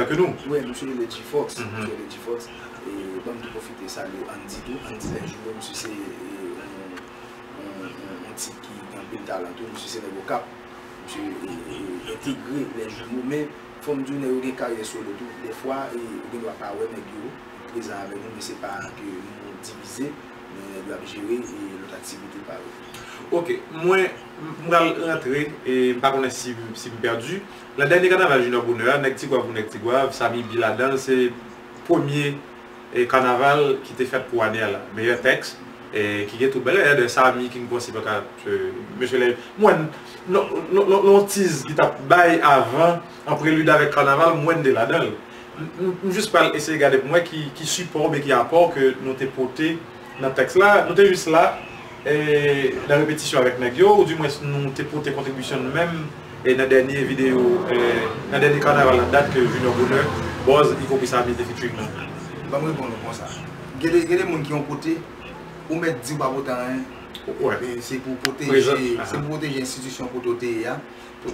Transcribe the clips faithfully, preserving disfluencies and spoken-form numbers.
Ke nou. Wi, misye rele G-Fox. Misye rele G-Fox. E ban m tou pwofite salye Andy tou. Andy Lè Jiwo, misye se e, yon, yon, yon, yon ti ki gen anpil talan tou. Misye se nèg Okap. Misye e, e, entegre Lè Jiwo. Men, fò m di w, nèg yo gen karyè solo tou. Dèfwa, e, ou gen dwa pa wè nèg yo prezan avèk nou, men se pa ke nou divize, men nèg yo ap jere e lòt aktivite pa yo. Ok, mwen, m pral rantre, e m pa konnen si, si m pèdi. Nan dènye kanaval Junior Bonheur a, nèg Tigwav ou nèg Tigwav, Samy Bi ladan l, se premye e kanaval ki te fèt pou ane a la. Meyè tèks, e ki gen tout bagay. Dayè, Samy ki m panse pa ka, e, mesye lè, mwen, non, non, non, non, tiz ki t ap bay avan, an prelid avèk kanaval, mwen de ladan l. M, m, m jis pral eseye gade pou mwen ki, ki sipò oubyen ki apò ke nou te pote nan tèks la. Nou te jis la, e, nan repetisyon avèk nèg yo, oudimwens nou te pote kontribisyon nou menm, e nan dènye videyo, e, nan dènye kanaval an dat ke Junior Bonheur, Buzz, ikonpri Samy te featuring nan. Ban m reponn ou konsa. Gen de, gen de moun ki yon kote, ou mèt di w pa pote anyen, Wè. men se pou Prezan, pwoteje, aha. Se pou pwoteje enstitisyon kote w te ye a,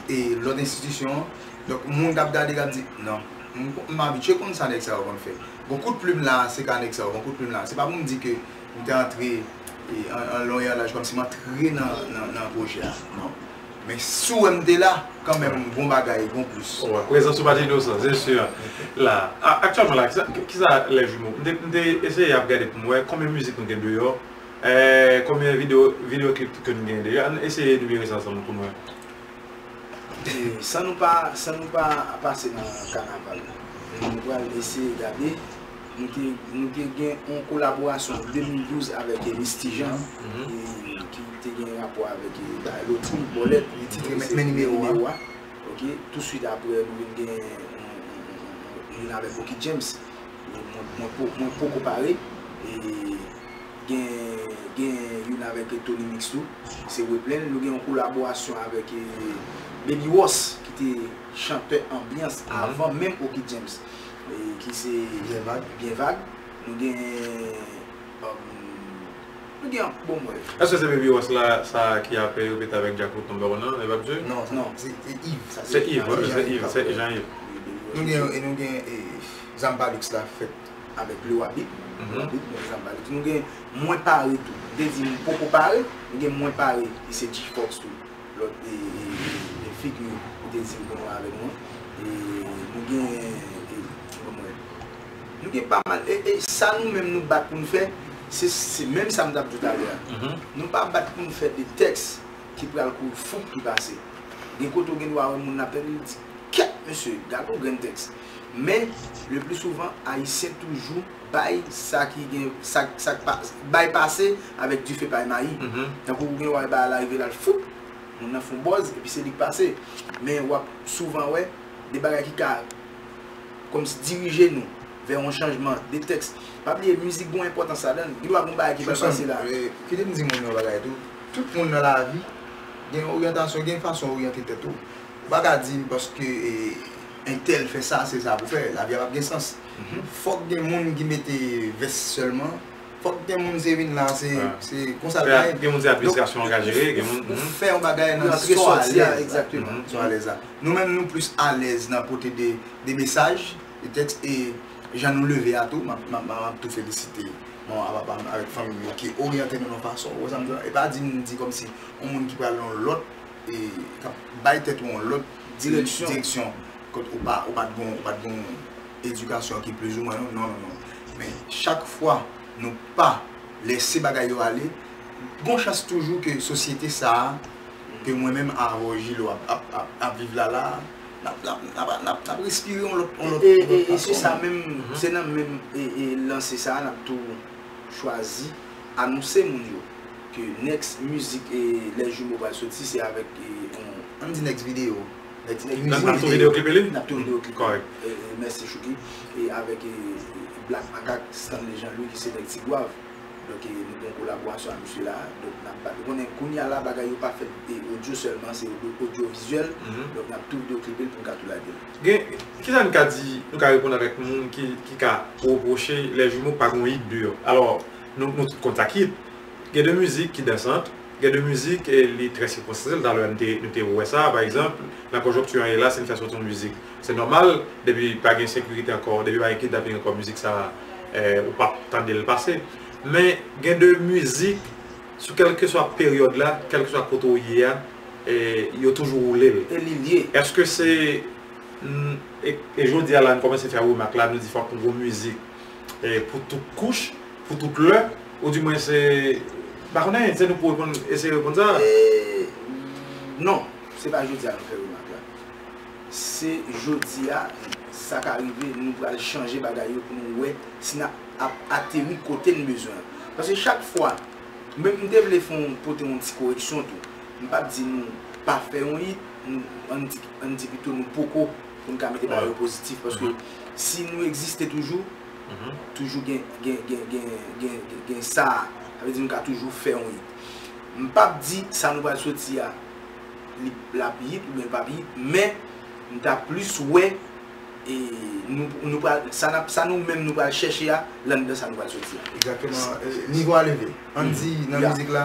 e lòt enstitisyon. Donk, moun k ap gade k ap di, non, m, m abitye konn sa nèg sa yo konn fè. Gon kout plim la, se ka nèg sa yo, gon kout plim la. Se pa pou m di ke m te antre e, an, an lonyalaj kòmsi m antre nan, nan, nan pwojè a. Non. Men si w wè m te la, kanmenm, gon bagay, gon plis. Wè, prezans ou pa t inosan, se si. La, a, aktyèlman la, kisa, kisa Lè Jiwo? M te, m te eseye ap gade pou m wè konbyen mizik nou gen deyò, e, konbyen videyo, videyo klip ke nou gen deja. Ann eseye enimere sa ansanm pou nou wè. E, san nou pa, san nou pa pase nan kanaval, nou pral eseye gade. Nou te, nou te gen yon kolaborasyon de mil douz avèk e, Misty Jean, e, ki te gen rapò avèk e, ba, lotri, bòlèt, li titre Men, Men Nimewo a. Ok, touswit apre, nou vin gen yon, yon, yon, yon, youn avèk Oky James. E mwen, mwen po-, mwen poko pare. E gen, gen youn avèk Tony Mix tou. Se Replen. Nou gen yon kolaborasyon avèk e, Baby Woss, ki te chantè anbyans avan menm Oky James. E ki se Byen Vag. Byen Vag. Nou gen, um, nou gen, bon, mwen. Èske se Baby Woss la, sa ki ap repete avèk Djakout number one nan, e pa misye? Non, non, se, se Yves. Se Yves, se Yves, se Jean Yves. Nou gen, e nou gen e, Zam Palix la fèt avèk Lewa Beat. Lewa Beat, nou gen Zam Palix. Nou gen Mwen Pare tou. M te di m poko pare, nou gen Mwen Pare, ki se G-Fox tou. Lòt e, e, e, e figi ou te di m pou nou avèk mwen. E nou gen, e, kòman, nou gen pa mal. E, e sa nou menm nou bat pou n fè, se, se menm sa m t ap di w talè a. Nou pa bat pou n fè de tèks ki pral kouri fouk ki pase. Gen kote w gen dwa wè moun nan ap tande, li di, kèt, mesye, gade yon grenn tèks. Men, le pli souvan, Ayisyen toujou bay sa ki gen, sa, sa k pa, bay pase avèk dife pay mayi. Tankou ou gen wè bagay la rive la, l foup, moun nan fè yon buzz, epi se li k pase. Men w ap souvan wè de bagay ki ka kòmsi dirije nou vè yon chanjman de tèks. Pa bliye, mizik gen yon enpòtans ladan l. Gen dwa gen yon bagay ki pral pase la. Kite m di moun yon bagay tou. Tout moun nan lavi gen oryantasyon, gen fason oryante tèt ou. Ou pa ka di m paske e, entèl fè sa, se sa pou fè. Lavi a p ap gen sans. Fòk gen moun ki mete vès sèlman. Fòk gen moun se vin la, se, se konsa l ka ye. Gen moun se administrasyon an ka jere, gen moun. Ou fè yon bagay nan sou alèz. Egzakteman. Sou alèz la. Nou menm, nou plis alèz nan pote de, de mesaj, de tèks, e jan nou leve a tou, m ap, m ap, m ap tou felisite manman, papa m avèk fanmi m yo ki oryante nou nan fason, ou wè sa m di la? E pa di m di kòmsi yon moun ki pral nan yon lòt e k ap bay tèt ou yon lòt direksyon, direksyon, kot ou pa, ou pa t gon, ou pa t gon edikasyon ki plizoumwen, non, non, non, non. Men chak fwa nou pa lèse bagay yo ale, gon chans toujou ke sosyete sa a, ke mwen menm avè w Jilo ap, ap, ap, ap viv la la, n ap, n ap, n ap, n ap, n ap respire yon lòt, yon lòt, e, e, yon lòt e, e se fason. Sa menm, se nan menm e, e, lanse sa a, n ap tou chwazi anonse moun yo ke next mizik e Lè Jimo pral soti, se avèk e, yon. Ann di next video. Next, next music video. N ap tou videyo klipe li? N ap tou videyo klipe. Kòrèk. E, e, mèsi Chouki. E avèk e, Black Makak, Stanley Jean Louis ki se nèg Tigwav. Donk e, nou gen yon kolaborasyon ak misye la. Donk n ap bat. Ou konnen kounye a la bagay yo pa fèt e odyo sèlman, se odyo, odyo vizyèl. Donk n ap tou videyo klipe l pou n ka tou lage l. Gen, kisa n ka di, nou ka reponn avèk moun ki, ki ka repwoche Lè Jimo pa gen yon hit deyò? Alò, nou, nou tout konn sa k hit. Gen de mizik ki dansant, Gen de mizik, e li trè sikonstansye, talè nou te, nou te wè sa, pa egzanp, nan konjonkti an ye la, si n fè soti yon mizik, se nòmal, depi pa gen sekirite ankò, depi pa gen kidnaping ankò, mizik sa, e, ou p ap tande l pase. Men, gen de mizik, sou kèlkeswa peryòd la, kèlkeswa kote w ye a, e, yo toujou woule l. E li lye. Èske se, n, e, e jodi a la, n kòmanse fè remak la, nou di fòk nou gon mizik, e, pou tout kouch, pou tout lè, oudimwen se, m pa konnen, se nou pou reponn, eseye reponn sa. E, non, se pa jodi a nou fè remak la. Se jodi a, sa ka rive, nou pral chanje bagay yo pou nou wè si n ap, ap ateri kote n bezwen. Paske chak fwa, menm m te vle fè yon, pote yon ti koreksyon tou. M p ap di nou pa fè yon hit, nou, ann di, ann di pito nou poko pou n ka mete bagay yo pozitif. Paske si nou egziste toujou, toujou gen, gen, gen, gen, gen, gen, gen sa a. Sa vle di nou ka toujou fè yon hit. M p ap di sa nou pral soti a, li, l ap hit oubyen l p ap hit, men m ta plis wè, e, nou, nou pral, sa n ap, sa nou menm nou pral chèche a, l anndan sa nou pral soti a. Egzakteman. E, nivo a leve. Ann di nan mizik la,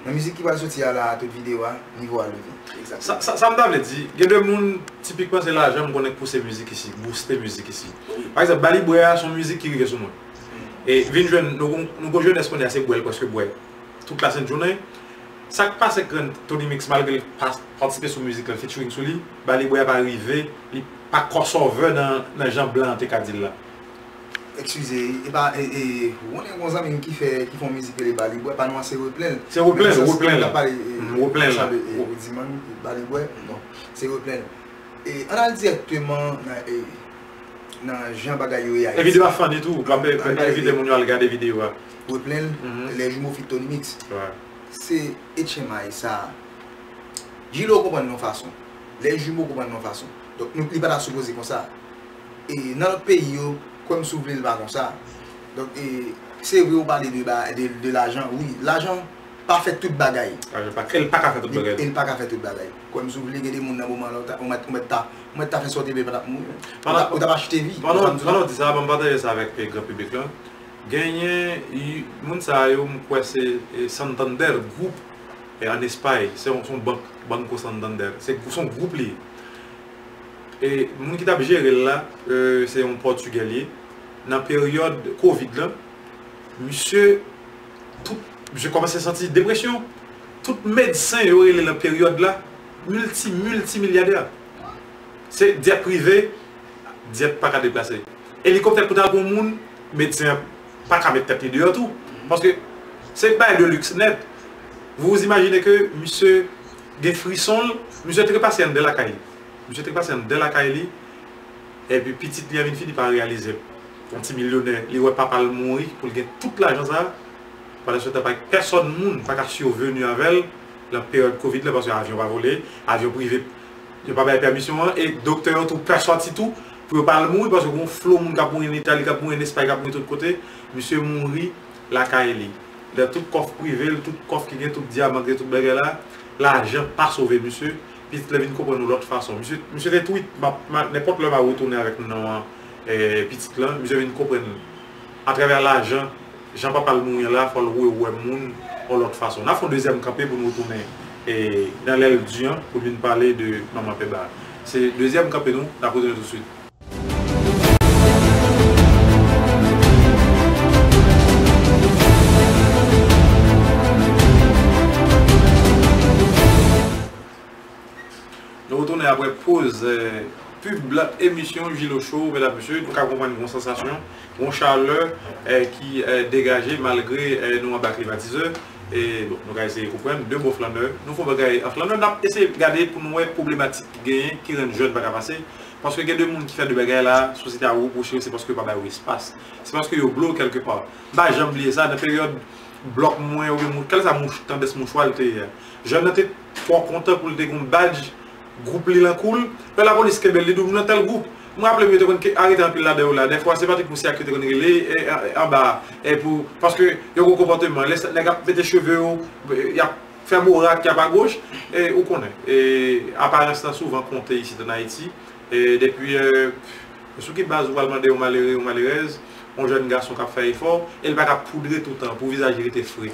nan mizik ki pral soti a la, tout videyo a, nivo a leve. Egzakteman. Sa, sa, sa m ta vle di, gen de moun, tipikman, se lajan m konnen k pouse mizik isi, booste mizik isi. Wi. Pa egzanp, Bali Bwè a, se yon mizik ki rive sou mwen. E vin jwenn, nou, nou gon jenès kounye a, se bwè l prèske bwè tout lasent jounen. Sa k pase ak grann Tony Mix, malgre l pa patisipe sou mizik la, featuring sou li, Bali Bwè a pa rive, li pa crossover nan, nan jan blan an te ka di l la. Eskize, e pa, e, e, ou konnen gon zanmi m ki fè, ki fè yon mizik rele Bali Bwè, pa nou an se Replen l. Se Replen l, Replen l. Nan sans ke nou t ap pale, e, konsa de, e, Rudiman, Bali Bwè, bon, se Replen l. E, ann al dirèkteman nan, e, nan jan bagay yo ye Ayiti. E videyo a funny tou, m ap envite moun yo al gade videyo a. Replen l, Les Jumeaux feat Tony Mix. Se H M I sa. J-Lo konprann l yon fason. Les Jumeaux konprann l yon fason. Donk, nou, li pa ta sipoze konsa. E nan lòt peyi yo, kwè m si w vle, li pa konsa. Donk, e, se vre ou pale de, ba, de, de lajan. Wi, lajan pa fè tout bagay. Lajan pa, e l pa ka fè tout bagay. E l pa ka fè tout bagay. Kwè m si w vle, gen de moun nan moman la, ou ta, ou mèt, ou mèt ta, ou mèt ta fè sa w te vle pandan ap mouri. Ou ta, ou t ap achte vi. Pandan, pandan w di sa, ban m pataje sa avèk, e, gran piblik la. Genyen, y, moun sa yo, m kwè se, e, Santander, gwoup, e, ann Espay. Se yon, se yon bank, Banco Santander. Se, se yon gwoup li ye. E moun ki t ap jere l la, e, se yon Pòtigè li ye. Nan peryòd Covid la, misye, tout, misye kòmanse santi depresyon. Tout medsen yo rele nan peryòd la, milti, miltimilyadè. Se dyèt prive, dyèt pa ka deplase. Elikoptè pou t al pran moun, medsen an pa ka met tèt li deyò tou. Paske se bay de luxe nèt. Vous vous imaginez que misye gen frison l, misye trepase anndan lakay li. Misye trepase anndan lakay li, epi pitit li an vin fini pa reyalize. Yon ti milyonè, li wè papa l mouri pou l gen tout lajan sa a. Pandan se tan, pa gen pèsòn moun pa ka siveni avè l nan peryòd Covid la, paske avyon pa vole, avyon prive, yo pa bay pèmisyon an, e doktè yo tou pè sòti tou, pou yo pa al mouri, paske gon flo moun k ap mouri ann Itali, k ap mouri ann Espay, k ap mouri tout kote. Misye mouri lakay li. Lè tout kòf prive l, tout kòf ki gen tout dyaman, gen tout bagay la, lajan pa sove misye. Pitit la vin konprann yon lòt fason. Misye, misye te tweet, m ap, m a, nenpòt lè m a retounen avèk non an, eh, pitit lan, misye vin konprann atravè lajan, jan papa l mouri an la, fò l rewè moun yon lòt fason. N a fè yon dezyèm kanpe pou n retounen, eh, nan lè l di an, pou n vin pale de manman Pèba. Se dezyèm kanpe nou, n ap retounen toutswit. Nou retounen apre poz, eh, pib emisyon Jilo Show, medam, mesye, nou ka konprann gon sansasyon, gon chalè, eh, ki, eh, degaje malgre, eh, nou anba klimatizè. E, bon, nou ka eseye konprann, de bon flannè. Nou fè yon bagay an flannè, n ap eseye gade pou nou wè pwoblematik ki genyen, ki rann jèn pa ka pase. Paske gen de moun ki fè de bagay la, sosyete a repwoche yo, se paske yo pa ba yo espas. Se paske yo bloke kèlkepa. M pa janm bliye sa, nan peryòd blòk mwen, oubyen mou-, kèlkeswa mouch-, tandans mouchwa l te ye a. Jèn nan te twò kontan pou l te gen yon badj gwoup li lan kou l, lè lapolis kenbe l, li di w m nan tèl gwoup. M raple m, yo te konn ke-, arete anpil ladan yo la. Dèfwa, se Patrick Moussiak yo te konn rele, e, e, anba, e, pou, paske yo gen konpòteman. Lè sa, nèg ap mete cheve yo, e, y ap fè borak, y ap agoch, e, ou konnen. E, aparans lan souvan konte isit ann Ayiti. E, depi, e, sou ki baz ou pral mande yon malere, yon malerèz, yon jèn gason k ap fè efò, e l pa ka poudre toutan pou vizaj li rete fre.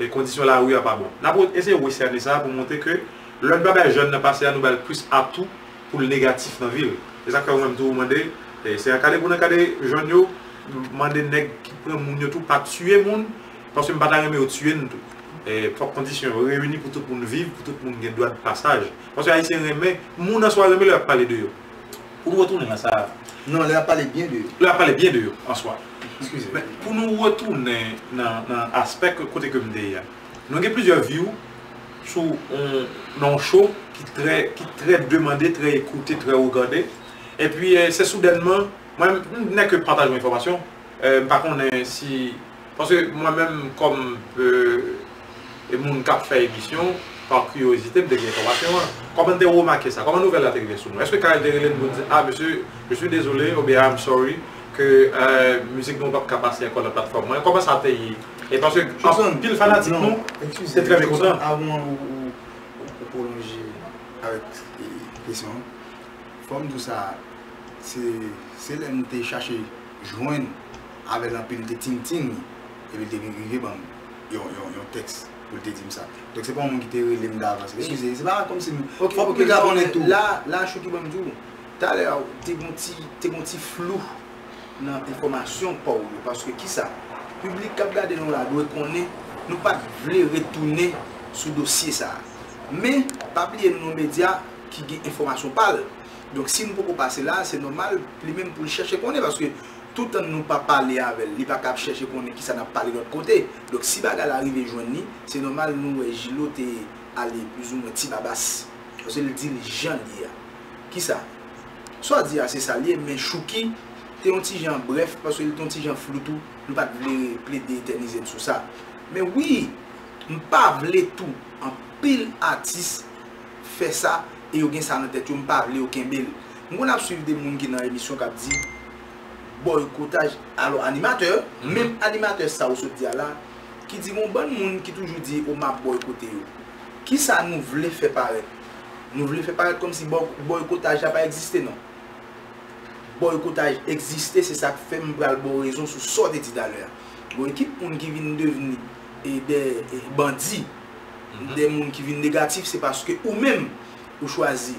E kondisyon lari a pa bon. N ap eseye wè sène sa pou montre ke lè n pa bay jèn nan pase a, nou ba l plis atou pou l negatif nan vi l. E sa k fè ou menm tou ou mande, e, se ankadre pou n ankadre jèn yo, mande nèg ki pran moun yo tou pa tiye moun, paske m pa ta renmen yo tiye n tou. E, fòk kondisyon yo reyini pou tout moun viv, pou tout moun gen dwa de pasaj. Paske Ayisyen renmen, moun an swa renmen lè y ap pale de yo. Pou nou retounen nan sa. Non, lè y ap pale byen de yo. Lè y ap pale byen de yo, an swa. Eskize. Men, pou nou retounen nan, nan aspè ke, kote ke m te ye a. Nou gen plizyè view sou on, nan yon show ki trè, ki trè demande, trè ekoute, trè regade. Epi, eh, se soudènman, mwen, m nèk pataje yon enfòmasyon. Eh, m pa konnen si, paske mwen menm, kòm, eh, e moun k ap fè emisyon, pa kiriyozite, m te gen enfòmasyon an. Kòman n te remake sa? Kòman nouvèl la te rive sou nou? Èske Carel te rele n pou n di, "Ah, mesye, je suis désolé," oubyen, "Ah, I'm sorry, ke, eh, mizik nou p ap ka pase ankò nan platfòm mwen"? Kòman sa te ye? E paske anpil fanatik nou te trè mekontan. Avan ou, ou, ou pwolonje avèk, e, kesyon an, fò m di w sa, se, se lè m te chache jwenn avè l anpil, m te ting ting li, epi l te vin rive ban m yon, yon, yon tèks pou l te di m sa. Donk, se pa yon moun ki te rele m davans. Eskize, se pa kòmsi m, fòk piga konnen tou. La, la, Chouki, ban m di w, talè a, te gon ti, te gon ti flou nan enfòmasyon pa w yo. Paske kisa? Piblik k ap gade nou la dwe konnen nou pa t vle retounen sou dosye sa a. Men, pa bliye nou yon medya ki gen enfòmasyon pa l. Donk, si nou poko pase la, se nòmal, li menm pou l chèche konnen, paske toutan nou pa pale avè l, li pa ka ap chèche konnen kisa n ap pale lòt kote. Donk, si bagay la rive jwenn li, se nòmal nou wè Jilo te ale plizoumwen ti babas. Paske l di l jan l ye a. Kisa? Sa w di a, se sa l ye, men Chouki te yon ti jan brèf, paske l te yon ti jan flou tou, nou pa t vle plede etènize n sou sa. Men wi, m pa vle tou, anpil atis fè sa, e yo gen sa nan tèt yo, m pa vle yo kenbe l. M konn ap swiv de moun ki nan emisyon k ap di bòykotaj, alò animatè, menm animatè sa ou sot di a la, ki di gon bann moun ki toujou di, "O, m ap bòykote yo." Kisa nou vle fè parèt? Nou vle fè parèt kòmsi bò-, bòykotaj la pa egziste, non. Bòykotaj egziste, se sa k fè m pral ba w rezon sou sa w te di talè a. Gon ekip moun ki vin devni, e, de, e, bandi, de moun ki vin negatif, se paske ou menm, ou chwazi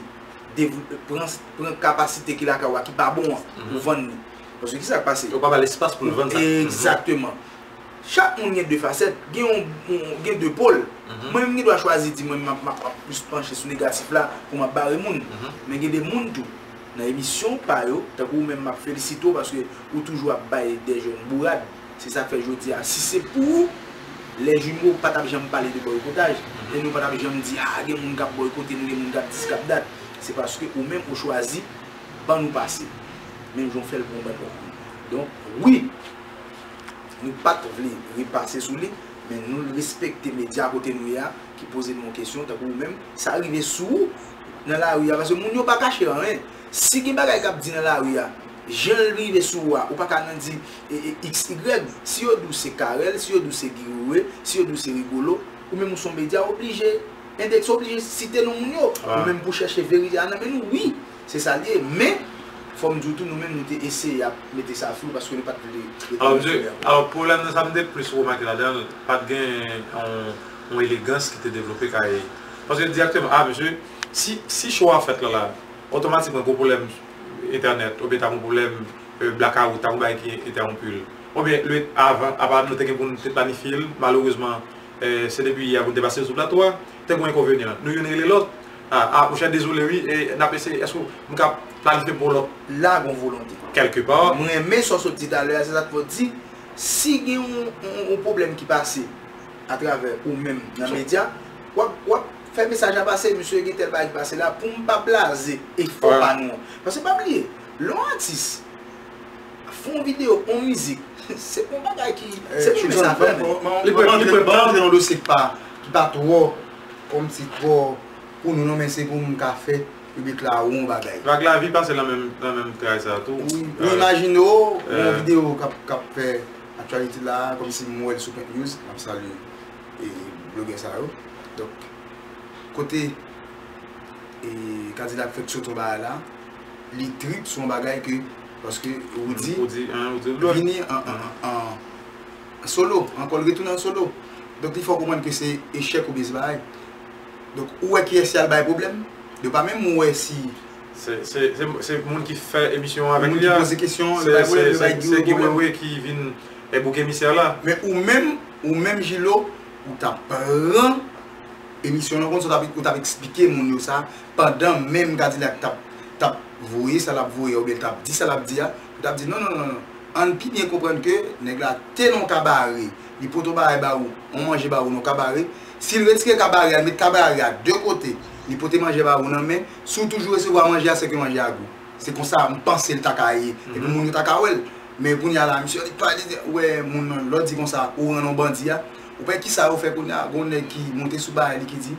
dev-, pran, pran kapasite ki lakay ou a, ki pa bon an, ou vann li. Paske kisa k pase? Ou pa ba l espas pou l vann sa. Egzakteman. Chak moun gen de fasèt, gen yon, yon, gen de pol. Mwen menm gen dwa chwazi di mwen m ap, m ap, m ap plis panche sou negatif la pou m ap bare moun. Men gen de moun tou, nan emisyon pa yo, tankou ou menm m ap felisite w paske ou toujou ap bay de jèn bourad. Se sa k fè jodi a, si se pou ou, Les Jumeaux pa t ap janm pale de bòykotaj, e nou pa t ap janm di, "Ah, gen moun k ap bòykote nou, gen moun k ap dis, k ap dat." Se paske ou menm ou chwazi ban nou pase. Menm jan w fè l pou yon bann lòt moun. Donk, wi, nou pa t vle repase sou li, men nou respekte medya kote nou ye a, ki poze nou yon kesyon, tankou ou menm, sa rive sou ou nan lari a, paske moun yo pa kache anyen. Si gen bagay k ap di nan lari a, jan l rive sou ou a, ou pa ka nan di, e, e, X Y, si yo di w se Carel, si yo di w se Guy Wewe, si yo di w se Rigolo, ou menm ou se yon medya, oblije endekse, oblije site non moun yo. Ou menm pou chèche verite a nan men nou, wi. Se sa l ye, men, fò m di w tou, nou menm, nou te eseye ap mete sa flou paske nou pa t vle rete nan sijè a. Alò, pwoblèm nan, sa m te plis remake ladan l, pa t gen yon, yon elegans ki te devlope kay. Paske dirèkteman, ah, mesye, si, si show a fèt la, la, otomatikman, gon pwoblèm entènèt, oubyen ta gon pwoblèm, e, blakawout, ta gon bagay ki entèwonpi l. Oubyen, lè, avan, apa nou te gen pou n te planifye l, malerezman, e, se depi yè pou n te pase l sou plato a, te gen yon enkonvenyan. Nou youn rele lòt. A, a, monchè, dezole wi, e, n ap eseye, èske m ka planifye pou lòt? La gon volonte. Kèlkepa. Mwen renmen sa w sot di talè a, se sa k fè w di, si gen yon, yon, yon pwoblèm ki pase atravè ou menm nan medya, w ap, w ap fè mesaj la pase, mesye, gen tèl bagay ki pase la, pou m pa blaze efò pa nou an. Paske pa bliye, lè yon atis fè yon videyo, yon mizik, se pa yon bagay ki, se pou sa fè, men. Li prè, li prè, pa antre nan dosye ki pa, ki pa twò, kòmsi twò pou nou, non, men se pou m ka fè piblik la wè yon bagay. Vag lavi pase nan menm, nan menm tray sa tou. Wi, ou imajine w, yon videyo k ap, k ap fè aktyalite la, kòmsi m wè l sou Pink News, m ap salye, e, blogè sa yo. Donk, kote, e, Kadilak fèk sot yon bagay la, li trip sou yon bagay ke, paske Roody vini an, an, an, an solo, ankò l retounen an solo. Donk li fè w konprann ke se echèk oubyen se bagay. Donk ou wè kiyès ki al bay pwoblèm? Yo pa menm wè si. Se se se se moun ki fè emisyon an avèk Moun li ki a. Poze kesyon, li Se bay se pwoblèm, li se bay se Guy Wewe Guy pwoblèm. Wewe ki vin e bouk emisyon la. Men ou menm, ou menm Jilo, ou t ap pran emisyon nan konsa, ou t ap, ou t ap eksplike moun yo sa pandan menm Kadilak t ap t ap voye sa l ap voye a oubyen l t ap di sa l ap di a, ou t ap di non non non non. Ann pi byen konprann ke nèg la te nan yon kabare, li pote yon bagay ba ou, yon manje ba ou nan yon kabare. Si l retire kabare a, l met kabare a de kote, li pote manje ba ou nan men, si w toujou resevwa manje a, se ke manje a gou. Se konsa m panse l ta ka ye. Epi moun yo ta ka wè l. Men kounye a la, misye li pale, li di, ou wè moun nan, lè w di konsa, ou rann yon bandi a. Ou wè kisa yo fè kounye a, gon nèg ki monte sou bagay li ki di,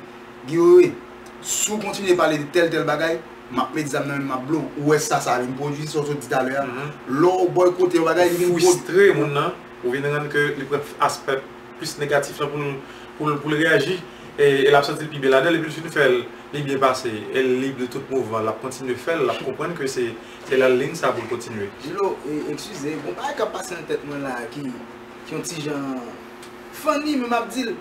Guy Wewe, si w kontinye pale de tèl tèl bagay, m ap met zam nan men m, m ap blow. Ou wè sa sa vin pwodui, sa w sot di talè a. Lè w bòykote yon bagay, li vin pwodui. Fristre moun nan, ou vin rann ke li pran aspè plis negatif la pou l pou l pou l reyaji. E, e l ap santi l pi byen ladan l, epi l fin fè l, li byen pase, e l lib de tout mouvman, l ap kontinye fè l, l ap konprann ke se se la liy sa pou l kontinye. Jilo, e, eskize, gon bagay k ap pase nan tèt mwen la ki, ki yon ti jan funny, men m ap di l,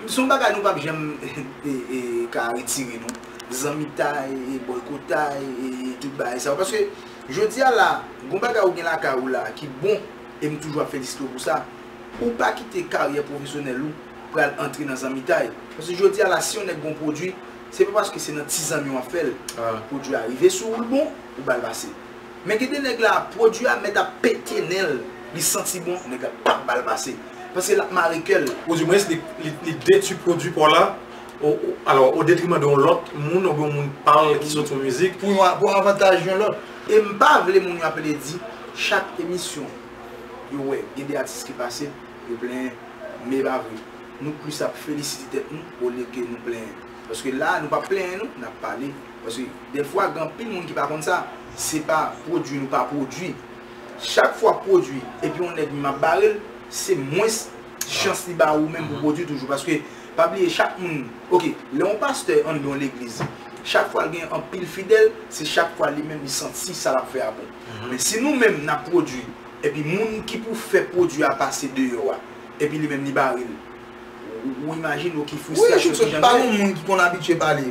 se yon bagay nou p ap janm e, e, ka retire non. Zanmitay, e, bòykotay, e, tout bagay sa yo. Paske jodi a la, gon bagay ou gen lakay ou la ki bon, e m toujou ap felisite w pou sa. Ou pa kite karyè pwofesyonèl ou pral antre nan zanmitay. Paske jodi a la, si yon nèg gon pwodui, se pa paske se nan ti zanmi w ap fè l. Pwodui a rive sou ou, l bon, ou ba l pase. Men gen de nèg la, pwodui a mèt ap pete nen l, li santi bon, nèg la p ap ba l pase. Paske l ap mare kè l. Ou di mwens li, li, li detwi pwodui pa w la, o, o, alò, o detriman de yon lòt moun, oubyen yon moun pa l ki soti yon mizik. Pou yon, pou avantaj yon lòt. E m pa vle moun yo ap rele di, chak emisyon, yo wè, gen de atis ki pase, yo plenyen, men e pa vre. Nou plis ap felisite tèt nou, olye ke nou plenyen. Paske la, nou p ap plenyen nou, n ap pale. Paske dèfwa, gen anpil moun ki pa konn sa. Se pa pwodui nou pa pwodui. Chak fwa pwodui, epi yon nèg menm ap bare l, se mwens chans li ba ou menm pou pwodui toujou. Paske, pa bliye, chak moun, oke, lè yon pastè anndan yon legliz, chak fwa l gen anpil fidèl, se chak fwa li menm li santi sa l ap fè a bon. Men si nou menm n ap pwodui, epi moun ki pou fè pwodui a pase deyò a, epi li menm li bare l, ou, ou imajine w ki fristrasyon, ki jan l ye. Pa gon moun ki konn abitye pale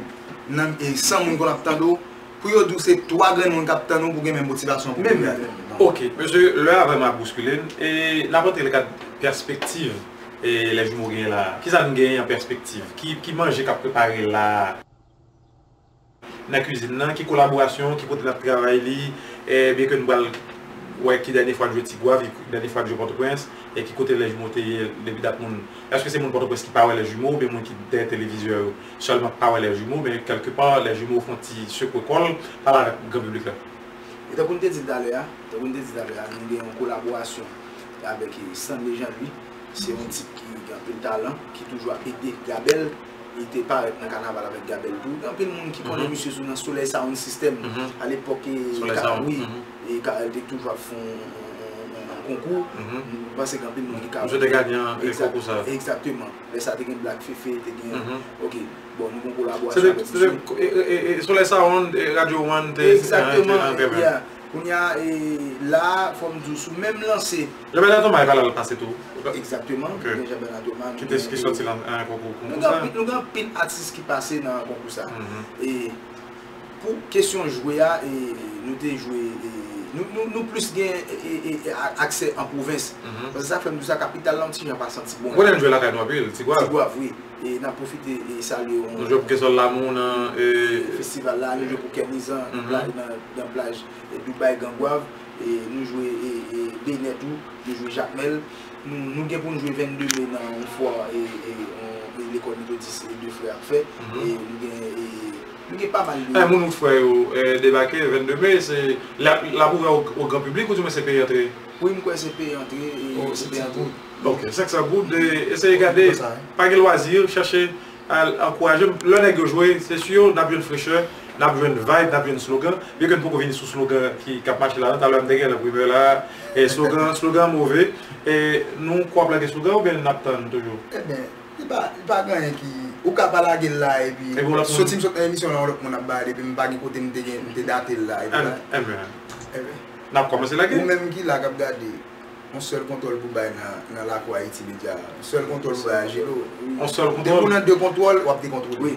nan, e san moun konn ap tande w, pou yo di w se twa grenn moun k ap tann ou pou gen menm motivasyon pou pwodui a. Ok, mesye, lè a vrèman ap bouskile n, e n ap antre nan kad pèspektiv e Les Jumeaux genyen la a. Kisa n genyen an pèspektiv? Ki, ki manje k ap prepare la a? Nan kwizin nan, ki kolaborasyon, ki kote n ap travay li, e byen ke n pral wè ki dènye fwa n jwe Tigwav, ki dènye fwa n jwe Pòtoprens, e ki kote Les Jumeaux te ye depi dat moun. Èske se moun Pòtoprens ki pa wè Les Jumeaux, oubyen moun ki dèyè televizyon yo sèlman k pa wè Les Jumeaux, men kèlkepa Les Jumeaux fè yon ti sekwe kò l, pale avèk gran piblik la? E tankou n te di l talè a, tankou n te di l talè a, nou gen yon kolaborasyon avèk, e, Stanley Jean Louis. Se yon tip ki gen anpil talan, ki toujou ap ede Gabèl. Li te parèt nan kanaval avèk Gabèl tou. Gen anpil moun ki konnen misye sou nan Soleil Sound System. Alepòk, e, wi, e Gabèl te toujou ap fè yon, yon, yon, yon konkou. M panse gen anpil moun ki ka. Misye te ganyan, e, konkou sa. Egzakteman. Lè sa te gen Black Fefe, te gen. Ok. Bon, nou gen yon kolaborasyon avèk misye. Soleil Sound, e, Radio One te. Egzakteman. Kounye a, e, la, fò m di w, sou menm lanse. Jean Bernard Thomas e pa la l pase tou. Egzakteman, nou gen Jean Bernard Thomas, nou gen, e, ki sòti nan konkou sa. Nou gen anpil atis ki pase nan konkou sa. E pou kesyon jwe a, e, nou te jwe, e, nou, nou, nou plis gen, e, e, e, a- aksè an pwovens. Paske sa fè m di w sa, kapital la, yon ti jan pa santi bon. Ou konnen n jwe lakay nou anpil, Tigwav. Tigwav, wi. E n ap pwofite e salye yon. Nou jwe pou Kensol Lamour nan, e, festival la, nou jwe pou Kè Nizan, nan plaj, nan plaj, e, Dubai, Gangwav, e nou jwe, e, e, Benè tou, nou jwe Jakmèl. Nou, nou gen pou n jwe vennde me nan yon fwa, e, e, yon, e, lekòl metodis, e, de frè ap fè. E nou gen, e, nou gen pa mal de. Moun ou frè yo, e, debake vennde me, se, l ap, l ap ouvè o, o gran piblik oudimwen se peye antre? Wi, m kwè se peye antre, e, se peye antre. Ok, senk san goud, e, eseye gade, pa gen lwazi, chache al ankouraje. Lè nèg yo jwe, se si, n ap jwenn frechè, n ap jwenn vibe, n ap jwenn slogan. Byenke n poko vini sou slogan ki, k ap mache la, talè a m te genlè primè la, e slogan, slogan move, e nou kwè w ap lage slogan oubyen n ap tann toujou? Ebyen, li pa, li pa gen anyen ki, ou ka pa lage l la epi soti m sot nan emisyon la, yon lòt moun ap ba l epi m pa gen kote m te gen, m te date l la epi la. Ebyen, n ap kòmanse lage. Ou menm ki la k ap gade. yon sèl kontwòl pou bay nan, nan lakou Ayiti Medya. Yon sèl kontwòl pou bay a Jilo. Yon sèl kontwòl. Depi w nan de kontwòl, w ap dekontwole. Wi.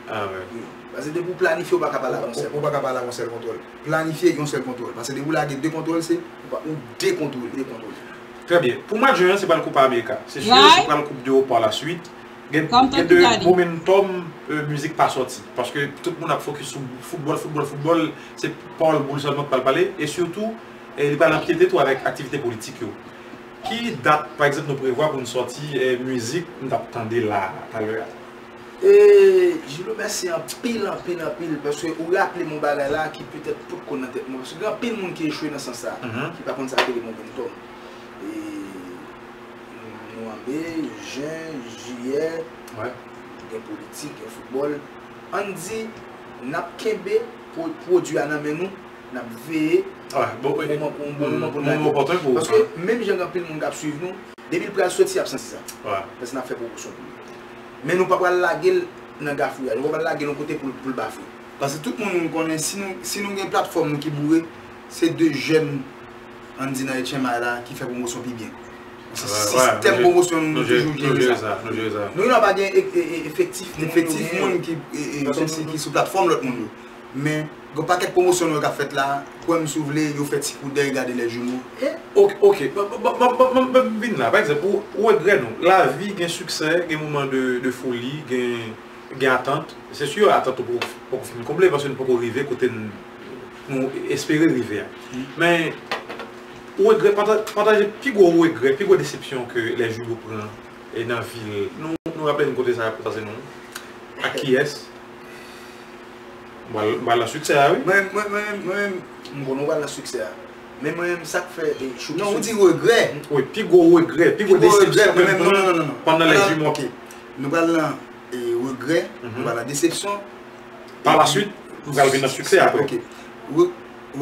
Ah, ouais. Wi. Paske depi w planifye, ou pa ka pale ak yon sèl. Ou pa ka pale ak yon sèl kontwòl. Planifye yon sèl kontwòl. Paske depi w lage de kontwòl, se ou dekontwole. Dekontwole. Trè byen. Pou mwa jen an, se pral Copa America. Se si, se pral Coupe d'Europe par la suite. Gen, gen de momentum, euh, mizik pa sòti. Paske tout moun ap fokis sou foutbòl, foutbòl, foutbòl. Se pawòl boul sèlman k pral pale. E sitou, e li pral anpyete tou avèk aktivite politik yo. Ki dat, pa egzanp, nou prevwa pou n sòti, eh, mizik n t ap tande la, talè a? E, Jilo, mèsi anpil, anpil, anpil, paske ou raple m yon bagay la ki petèt potko nan tèt mwen, paske gen anpil moun ki echwe nan sans sa, ki pa konn sa k rele momentum. E, nou an me, jen, jiyè, gen politik, gen foutbòl. Ann di, n ap kenbe pwo-, pwodui a nan men nou, n ap veye yon moman pou, yon bon moman pou n lage. Paske menm jan gen anpil moun k ap swiv nou, depi l pral soti, y ap santi sa. Paske n ap fè pwomosyon pou li. Men nou pa pral lage l nan gafouyaj, nou pa pral lage l yon kote pou l, pou l bafwe. Paske tout moun konnen, si nou, si nou gen platfòm nou ki boure, se de jèn, ann di, nan Etchenmay la ki fè pwomosyon pi byen. Sistèm pwomosyon nou, nou toujou jere sa. Nou jere sa. Nou, nou pa gen e-, e-, e-, efektif moun, efektif moun ki, e, e, kòmsi ki sou platfòm lòt moun yo. Men, gen pakèt pwomosyon nou yo k ap fèt la, kwè m si w vle, yo fè ti koudèy gade Les Jumeaux. E, ok, ok, ban, ban, ban m vin la. Pa egzanp, ou, ou regrè nou. Lavi gen siksè, gen moman de, de foli, gen, gen atant. Se si atant ou poko, poko fin konble, paske nou poko rive kote n, nou espere rive a. Men, ou regrè, pata-, pataje pi gwo regrè, pi gwo desepsyon ke Les Jumeaux pran, e nan vi l. Nou, nou raple n kote sa a pase nou? Ak kiyès? M pral, m pral nan siksè a, wi. Mwen, mwen, mwen, mwen, m konnen w pral nan siksè a. Men mwen menm, sa k fè, e, choke. Non, ou di regrè. Wi, pi gwo regrè, pi gwo desepsyon ke m pran pandan Les Jumeaux. Ok. Nou pral nan, e, regrè, nou pral nan desepsyon. Pa la swit, nou pral vin nan siksè apre. Ok. Re-,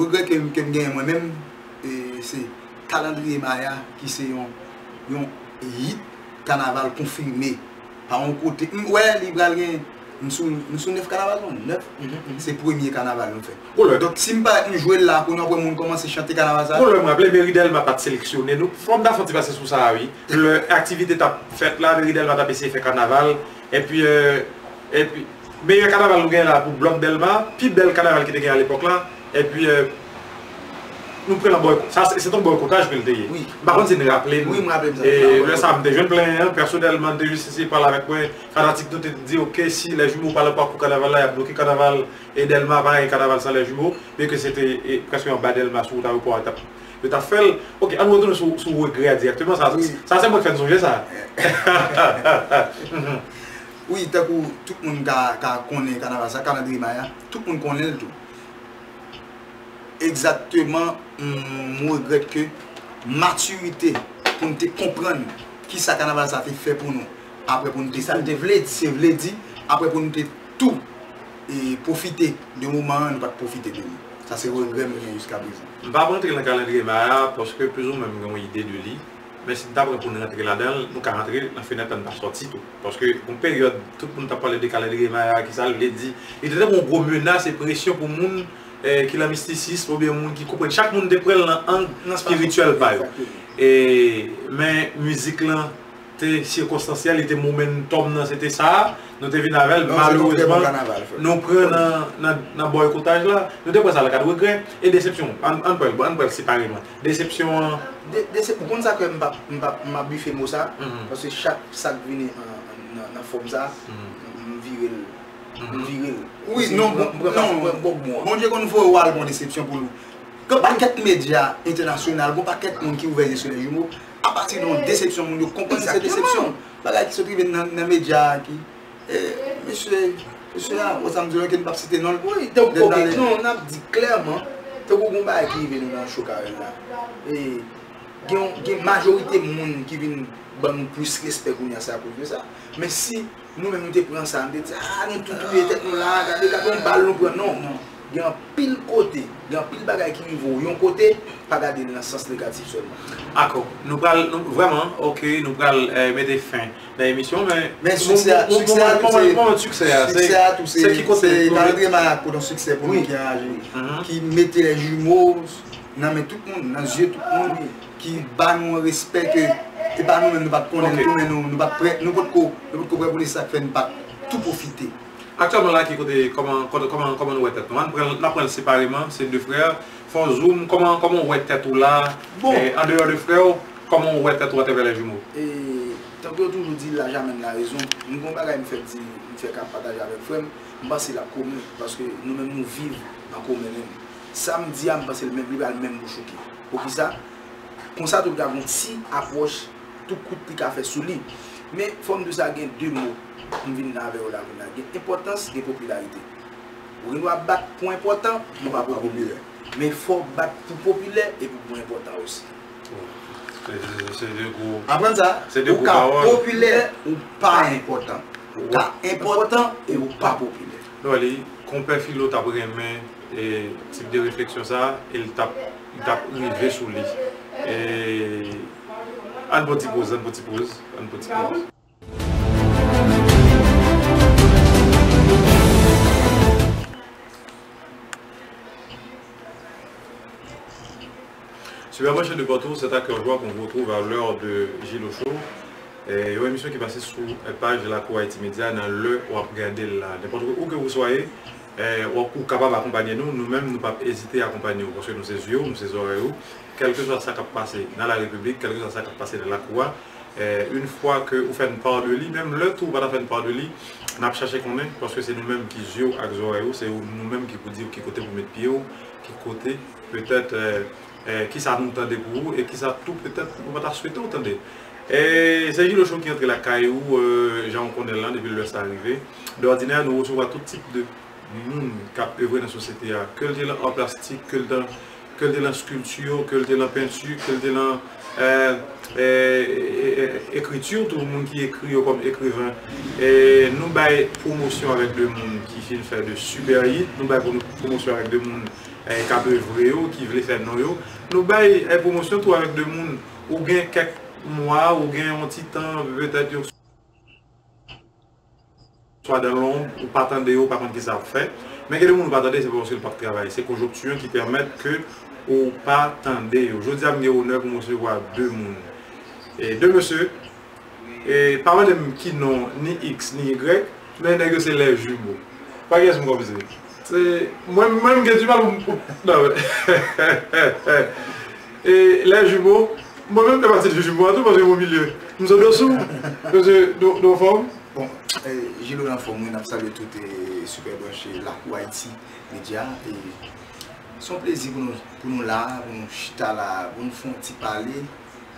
regrè ke m, ke m genyen mwen menm, e, se Kalandriye Maya, ki se yon, yon hit kanaval konfime. Pa yon kote. M wè li pral gen, m sou, m sou nèf kanaval, non? Nèf? Se premye kanaval nou fè. Donk, si m parèt m jwe l la, kounye a w ap wè moun kòmanse chante kanaval sa. Pou lè m raple, meri Dèlma pa t seleksyone nou. Fò m ta fè yon ti pase sou sa a, wi. Lè aktivite t ap fèt la, meri Dèlma t ap eseye fè kanaval. Epi, euh, epi, meyè kanaval nou genyen la pou blòk Dèlma, pi bèl kanaval ki te gen alepòk la. Epi, euh, nou pran nan bòy-, sa, se, se t yon bòykotaj ke l te ye. Wi. M pa konn si n raple n. Wi, m raple m sa. E lè sa a, m te jwenn plenyen an, pèsonèlman, m te jis eseye pale avèk mwen, fanatik nou te di, ok, si Les Jumeaux pa nan pakou kanaval la, y ap bloke kanaval, e Dèlma pa gen kanaval san Les Jumeaux, byenke se te, e, prèske anba Dèlma, sou wout ayewopò a, t ap, yo t ap fè l. Ok, ann retounen sou, sou regrè a dirèkteman, sa, sa se mwen k fè n sonje sa. Wi, tankou tout moun ka, ka konnen kanaval sa, kalandriye Maya, tout moun konnen l tou. Egzakteman, m, m regrèt ke matirite pou n te konprann kisa kanaval sa te fè pou nou, apre pou n te... Kisa l te vle di. Te vle di, apre pou n te tou, e, pwofite de moman an, nou pa t pwofite de li. Sa se regrè m gen jiska prezan. M p ap rantre nan kalandriye Maya, paske plizoumwen m gen yon ide de li. Men si n ta pran pou n rantre ladan l, nou ka rantre nan fenèt la, n pa sòti tou. Paske yon peryòd, tout moun t ap pale de kalandriye Maya, kisa l vle di. Li te tankou yon gwo menas e presyon pou moun, eh, ki nan mistisism oubyen moun ki konprann. Chak moun te pran l nan ang espirityèl pa yo. E, men mizik lan te sikonstansyèl, li te momentum nan, se te sa. Nou te vin avè l, malerezman, nou pran nan, nan, nan bòykotaj la. Nou te pran sa nan kad regrè e desepsyon. Ann, ann pran l, ann pran l separeman. Desepsyon an. De-, desep-, ou konn sa ke m p ap, m p ap, m ap bife mo sa, paske chak sa k vini an, an, nan, nan fòm sa, m, m vire l, m vire l. Wi, non, bon, non. Bondye konn voye w al gon desepsyon pou nou. Gen pakèt medya entènasyonal, gon pakèt moun ki ouvè zye sou Les Jumeaux, apati de yon desepsyon, moun yo konprann se desepsyon. Bagay ki sot rive nan, nan medya a ki, e, mesye, mesye a, ou sa m di w ke n p ap site non l. Wi, tankou, ok, non, n ap di klèman, tankou gon bagay ki rive nou nan cho Karèl la. E, gen, gen majorite moun ki vin ban nou plis respè kounye a, se akoz de sa. Men si nou menm nou te pran sa, nou te di, a, nou tou touye tèt nou la, gade, gade yon bal nou pran. Non, non. Gen anpil kote, gen anpil bagay ki rive w yon kote, pa gade l nan sans negatif sèlman. Dakò. Nou pral, nou, vrèman, ok, nou pral, eh, mete fen nan emisyon, men... Men siksè a, siksè a tou, se, se kalandriye Maya k pote yon siksè pou nou ki anraje, ki mete Les Jumeaux nan men tout moun, nan zye tout moun, ki ba nou yon respè ke e pa nou menm nou pa t konnen l tou, men nou, nou pa t prè, nou potko, nou potko prè pou li, se sa k fè n pa t tou pwofite. Aktyèlman la, ki kote, kòman, kòman, kòman, kòman nou wè tèt nou? Ann pran, n ap pran l separeman, se de frè. Fè yon zoom, kòman, kòman w wè tèt ou la? Bon. Eh, andeyò de frè w, kòman w wè tèt ou atravè lè jimo? E, tankou yo toujou di, laja menm la rezon. M gen yon bagay m fèk di, m fèk ap pataje avèk frè m, m panse l ap komen, paske nou menm nou viv an komen menm. Sa m di a, m panse l menm, li pral menm pou Chouki. Poukisa? Konsa tou l ka gon ti apwòch, tou kout li ka fè sou li. Men, fò m di w sa, gen de mo m vin la avè yo la kounye a. Gen enpòtans, gen popilarite. Ou gen dwa bat pou enpòtan, men w pa popilè. Men fò w bat pou popilè epi pou enpòtan osi. Se, se, se de gwo, aprann sa, se de ou gwo ka pawòl. Popilè, ou pa enpòtan. Ou ka enpòtan e ou pa popilè. Nou wè li, konpè Filo t ap renmen, e, tip de refleksyon sa, e l t ap, li t ap rive sou li. E, ann pran ti poz, ann pran ti poz, ann pran ti poz. Super branché de partout, c'est à cœur joie qu'on vous retrouve à l'heure de Gilo Show. Eh, yon emisyon ki pase sou, eh, paj Lakou Haiti Media nan lè w ap gade l la. Nenpòt ou ke ou swaye, eh, w ap, ou kapab akonpanye nou. Nou menm, nou p ap ezite akonpanye w, paske nou se zye w, nou se zòrèy ou. Kèlkeswa sa k ap pase nan la repiblik, kèlkeswa sa k ap pase nan lakou a, eh, yon fwa ke ou fè n pa de li, menm lè tou ou pa ta fè n pa de li, n ap chache konnen, paske se nou menm ki zye w ak zòrèy ou, se nou menm ki pou di w ki kote pou met pye w, ki kote, petèt, eh, eh, kisa nou tande pou ou, e kisa tou, petèt, nou pa ta swete w tande. E se Gilo Show ki antre lakay ou, eh, jan w konnen l lan, depi lè sa rive. Dòdinè, nou resevwa tout tip de moun k ap evre nan sosyete a, ke l te nan ar plastik, ke l nan, ke l te nan skilti, ke l te nan penti, ke l te nan, eh, eh, eh, ekriti tou, moun ki ekri yo kòm ekriven. E nou bay pwomosyon avèk de moun ki fin fè de super hit, nou bay pwomo-, pwomosyon avèk de moun, eh, k ap evre yo, ki vle fè non yo. Nou bay, eh, pwomosyon tou avèk de moun, ou gen kèk mwa, ou gen yon ti tan, petèt yon swa dans l'ombre, ou pa tande yo, ou pa konn kisa y ap fè. Men gen de moun ou pa tande, se pa paske l p ap travay. Se konjonkti an ki pèmèt ke ou pa tande yo. Jodi a, m gen onè pou m resevwa de moun. E de mesye, e pa mande m ki non, ni X, ni Y, men nèg yo se les jumeaux. Pa kiyès m konn se. Se, mwen, mwen, m gen di mal pou m, non, men. E les jumeaux, mwen menm m fè pati de jumeaux an tou, paske m o milye. M sot dosou, mesye, nou, nou anfòm? Bon, eh, Gilo anfòm, wi, n ap salye tout, eh, Super Branché, Lakou Haiti Media. E se yon plezi pou nou, pou nou la, pou nou chita la, pou nou fè yon ti pale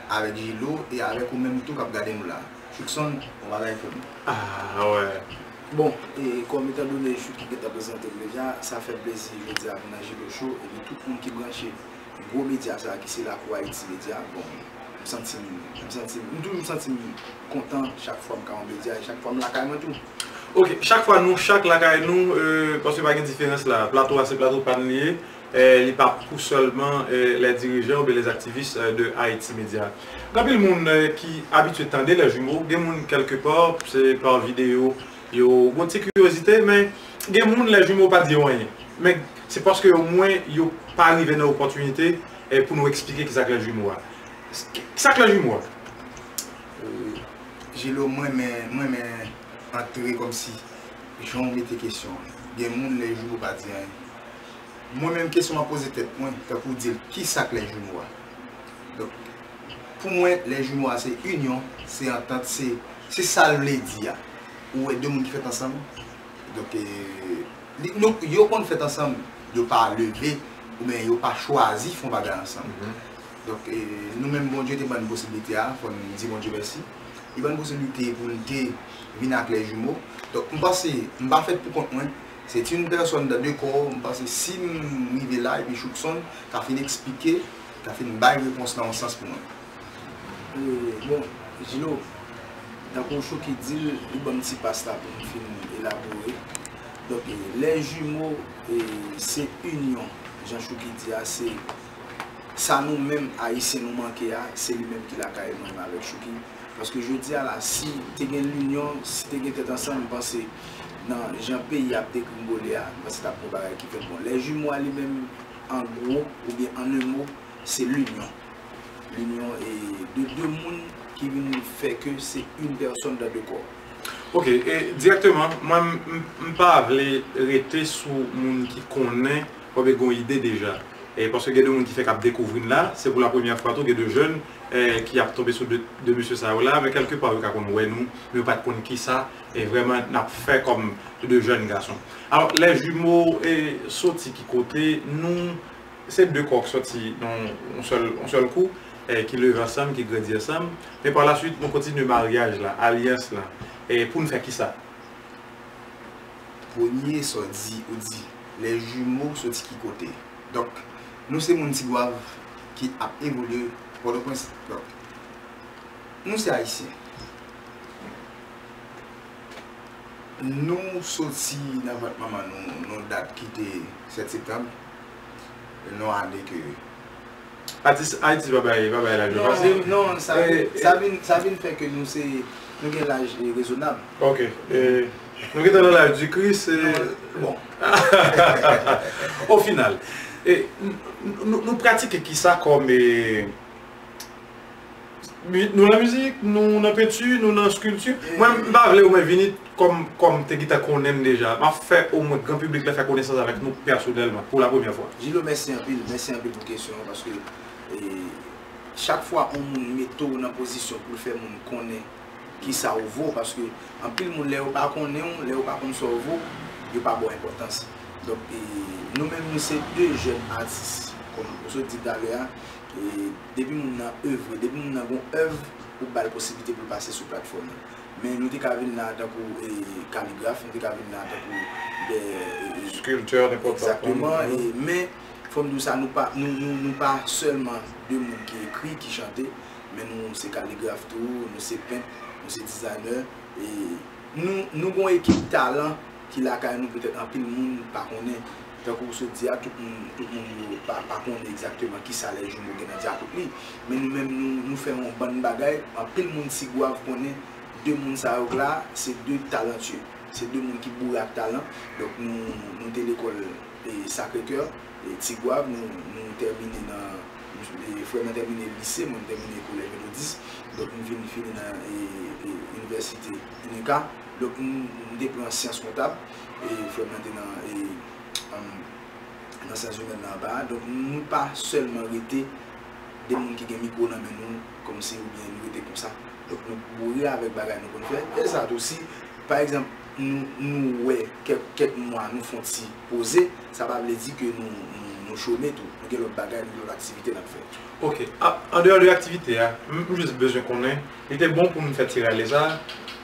avèk Gilo e avèk ou menm tou k ap gade nou la. Choukson, yon bagay pou nou. Ah, wè. Bon, e kòm etandone Chouki gentan prezante m deja, sa fè m plezi jodi a vin nan Gilo Show, epi tout moun ki branche gwo medya sa a ki se Lakou Haiti Media. Bon, m santi m, m santi m, m toujou santi m kontan chak fwa m ka yon medya, e chak fwa m lakay mwen tou. Ok, chak fwa nou, chak lakay nou, euh, paske pa gen diferans la. Plato a se plato pa n li ye, eh, li pa pou sèlman, eh, les dirigeants oubyen les activistes, eh, de Haiti Media. Gen anpil moun, eh, ki abitye tande les jumeaux, gen moun kèlkepa, se pa videyo, yo gon ti kiryozite, men gen moun les jumeaux pa di yo anyen. Men se paske omwen yo pa rive nan opòtinite, eh, pou nou eksplike kisa k les jumeaux a. Kisa k les jumeaux a? Euh, Gilo, mwen renmen, mwen renmen antre kòmsi jan w mete kesyon an. Gen moun les jumeaux pa di anyen. Mwen menm kesyon m ap poze tèt mwen, tankou w di l, kisa k les jumeaux a? Donk, pou mwen, les jumeaux a se inyon, se antant, se, se sa l vle di a. Ou wè de moun ki fèt ansanm, donk, eh, li, nou, yo konn fèt ansanm, yo pa leve, oubyen yo pa chwazi fè yon bagay ansanm. Donk, eh, nou menm Bondye te ban n posiblite a, fò n di Bondye mèsi. Li ban n posiblite pou n te vin ak les jumeaux. Donk, m panse, m pa fèt pou kont mwen. C'est une personne dans deux corps. M panse si m rive la, epi Choukson ka fin eksplike, ka fin bay repons lan yon sans pou mwen. E, bon, Gilo, tankou Chouki di l, li ban m ti pas la pou m fin elabore. Donk, e, les jumeaux, e, se inyon, jan Chouki di a, se sa nou menm Ayisyen nou manke a, se li menm ki lakay mwen menm avèk Chouki. Paske jodi a la, si te gen linyon, si te gen tèt ansanm, m panse nan jan peyi a ap degringole a, m panse t ap gen bagay ki fèt. Bon, les jumeaux a li menm, An gwo, oubyen an un mot, se linyon. Linyon e de de moun ki vin fè ke se une personne dans deux corps. Ok, e dirèkteman, mwen m- m- m pa vle rete sou moun ki konnen oubyen gen yon ide deja. E paske gen de moun ki fèk ap dekouvri n la, se pou la premyè fwa tou, gen de jèn eh, ki ap tonbe sou de, de mesye sa yo la, men kèlke pa yo ka konn wè nou, men yo pa t konn kisa eh, vrèman n ap fè kòm de jèn gason. Alò, lè jimo eh, soti ki kote, nou se de kò k soti nan yon sèl, yon sèl kou, eh, ki leve ansanm, ki grandi ansanm, men pa la swit nou kontinye maryaj la, alyans la, eh, pou n fè kisa? Premye sa w di, ou di, lè jimo soti ki kote. Donk, nou se moun Tigwav ki ap evolye Pòtoprens. Donk, nou se Ayisyen. Nou soti nan vant manman nou, nan dat ki te sèt septanm, nan ane ke Atis Ayiti pa bay pa bay laj yo fasil. Non, sa vin, sa vin, sa vin fè ke nou se nou gen laj eh, rezonab. Ok. Eh, nou gentan nan laj di Kris. Eh, Bon, o final, eh, n- n- nou, nou pratike kisa kòm eh, mi- nou nan mizik, nou nan penti, nou nan skilti? Mwen m pa vle ou mwen vini kòm kòm te gentan konnen m deja. M ap fè omwen gran piblik la fè konesans avèk nou pèsonèlman pou la premyè fwa. Jilo, mèsi anpil, mèsi anpil pou kesyon an, paske eh, chak fwa yon moun mete w nan pozisyon pou l fè moun konnen kisa ou vo, paske anpil moun lè yo pa konnen w, lè yo pa konn sa w vo, yo pa ba w enpòtans. Donk, eh, nou menm nou se de jèn atis, kòm ou sot di talè a, eh, depi moun nan evre, depi moun nan gon èv, ou ba l posiblite pou l pase sou platfòm nan. Men nou te ka vin la tankou eh, kaligraf, nou te ka vin la tankou de eh, Skiltè, nenpòt sa. Egzakteman, eh, men fò m di w sa, nou pa, nou, nou, nou pa sèlman de moun ki ekri, ki chante, men nou se kaligraf tou, nou se pent, nou se dizayner, e nou, nou gon ekip talan ki lakay nou, petèt anpil moun pa konnen. Tankou w sot di a, tout moun, tout moun yo pa, pa konnen egzakteman kisa lè jimo gen nan dyakout li. Men nou menm, nou, nou fè yon bann bagay, anpil moun Tigwav konnen de moun sa yo la, se de talantye. Se de moun ki boure ak talan. Donk nou, nou te lekòl e, Sacré-Cœur, e, Tigwav, nou, nou tèmine nan, e, frè m nan tèmine lise, mwen m tèmine kolèj metodis. Donk m vin fini nan e, e, inivèsite UNICA. Donk m, m te pran syans kontab, e frè m nan te nan e, um, nan syans imèn nan anba a. Donk nou pa sèlman rete de moun ki gen mikwo nan men nou, kòmsi oubyen nou rete konsa. Donk nou boure avèk bagay nou konn fè. E sa tou, si pa egzanp nou, nou wè kèk, kèk mwa nou fè yon ti poze, sa pa vle di ke nou, nou, nou chome tou. Nou gen lòt bagay, nou gen lòt aktivite n ap fè. Ok, a- andeyò de aktivite a, m m jis bezwen konnen, li te bon pou m fè ti rale sa,